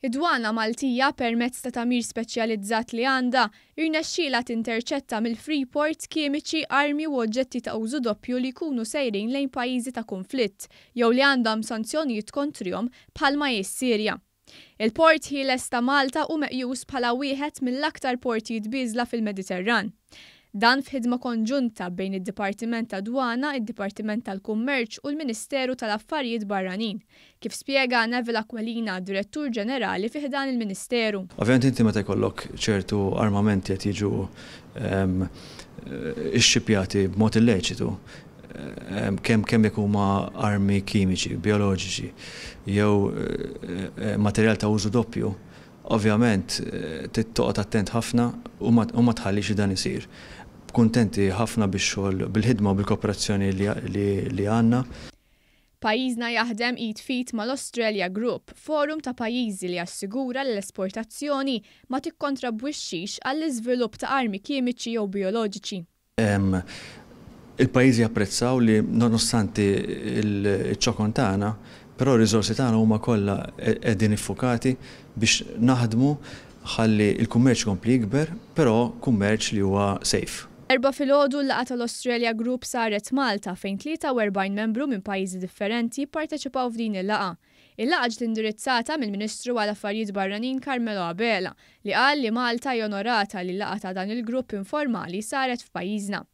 Id-Dwana Maltija, permezz ta' tagħmir speċjalizzat li għandha, irnexxielha tinterċetta mill-Freeport kimiċi, armi u oġġetti ta' użu doppju li jkunu sejrin lejn pajjiżi ta' kunflitt jew li għandhom sanzjonijiet kontrihom bħalma hi s-Sirja. Il-Port Ħieles ta' Malta hu meqjus bħala wieħed mill-aktar portijiet bieżla fil-Mediterran. Dan f'ħidma konġunta bejn id-Dipartiment tad-Dwana, id-Dipartiment tal-Kummerċ u l-Ministeru tal-Affarijiet Barranin, kif spjega Neville Aquilina, Direttur Ġenerali fi ħdan il-Ministeru. Ovvjament inti meta jkollok ċertu armamenti qed jiġu xxipjati b'mod illeċitu, kemm kemm jekk huma armi kimiċi, bijoloġiċi jew materjal ta' użu doppju, Ovvjament trid toqgħod attent ħafna u ma tħallix li dan isir. Kuntenti ħafna bix-xogħol, bil-ħidma u bil-kooperazzjoni li għandna. Pajjiżna jaħdem id f'id mal-Australia Group, forum ta' pajjiżi li jassigura li l-esportazzjoni ma tikkontrabwixxix għall-iżvilupp ta' armi kimiċi jew bijoloġiċi. Il-pajjiżi japprezzaw li nonostante l-ċokon tagħna, però r-riżorsi tagħna huma kollha qegħdin iffukati biex naħdmu ħalli l-kummerċ ikompli jikber, però kummerċ li huwa safe. L-Erbgħa filgħodu l-laqgħa tal-Australia Group saret Malta fejn 43 membru minn pajjiżi differenti pparteċipaw f'din il-laqgħa. Il-laqgħa ġiet indirizzata mill-Ministru għal Affarijiet Barranin Carmelo Abela, li qal li Malta hi onorata li l-laqgħa ta' dan il-grupp informali saret f'pajjiżna.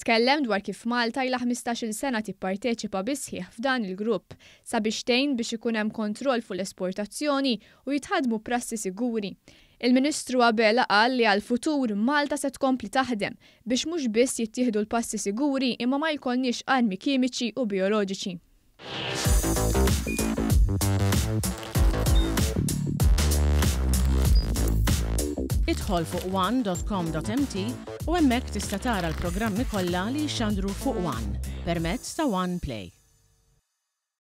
Tkellem dwar kif Malta ilha 15-il sena tipparteċipa bis-sħiħ f'dan il-grupp, sabiex tgħin biex ikun hemm kontroll fuq l-esportazzjoni u jitħaddmu prassi siguri. Il-Ministru Abela qal li għall-futur Malta se tkompli taħdem biex mhux biss jittieħdu l-passi siguri imma ma jkollniex armi kimiċi u bijoloġiċi. Idħol fuq one.com.mt u hemmhekk tista' tara l-programmi kollha li jixxandru fuq One permezz ta' One Play.